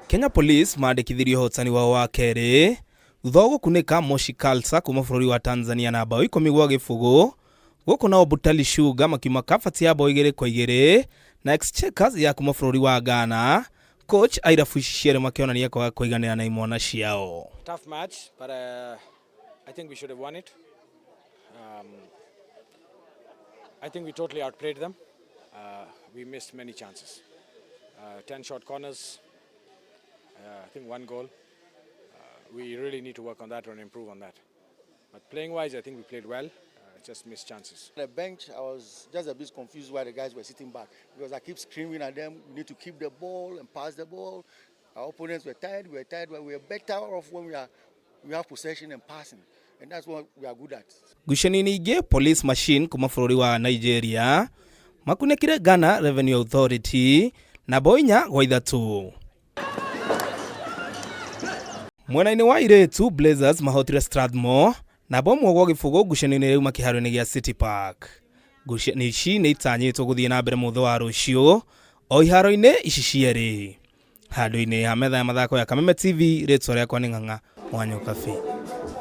Kenya Police mandĩkithirie ũhotani wao wa kerĩ thutha wa gũkunĩka Moshi Khalsa kuma bũrũri wa Tanzania na bao 10-0. Gũkũ nao Butali Sugar makiuma kabati ya bao 2-2 na Exchequers ya kuma bũrũri wa Ghana. Coach a irabu ici cierĩ makĩonania kwaga kũiganĩra na imwana ciao. Tough match, but I think we should have won it. I think we totally outplayed them. We missed many chances. 10 short corners, I think one goal. We really need to work on that and improve on that. But playing wise, I think we played well, just missed chances. The bench, I was just a bit confused why the guys were sitting back because I keep screaming at them, we need to keep the ball and pass the ball. Our opponents were tired, we were tired, but we were better off when we have possession and passing. And that's what we are good at. Ngucanio-inĩ ingĩ, Police Machine kuma bũrũri wa Nigeria makunĩkire Ghana Revenue Authority na bao 4-3. Mwena-inĩ wa airĩtu, Blazers mahotire Strathmore na bao 1-0 ngucanio-inĩ ĩrauma kĩharo-inĩ gĩa City Park. Ngucanio ici nĩ itanyĩtwo gũthiĩ na mbere mũthĩ wa rũciũ o iharo-inĩ ici cierĩ. Handũ-inĩ ha metha ya mathako ya Kameme TV, rĩtwa rĩakwa nĩ Ng'ang'a wa Nyokabi.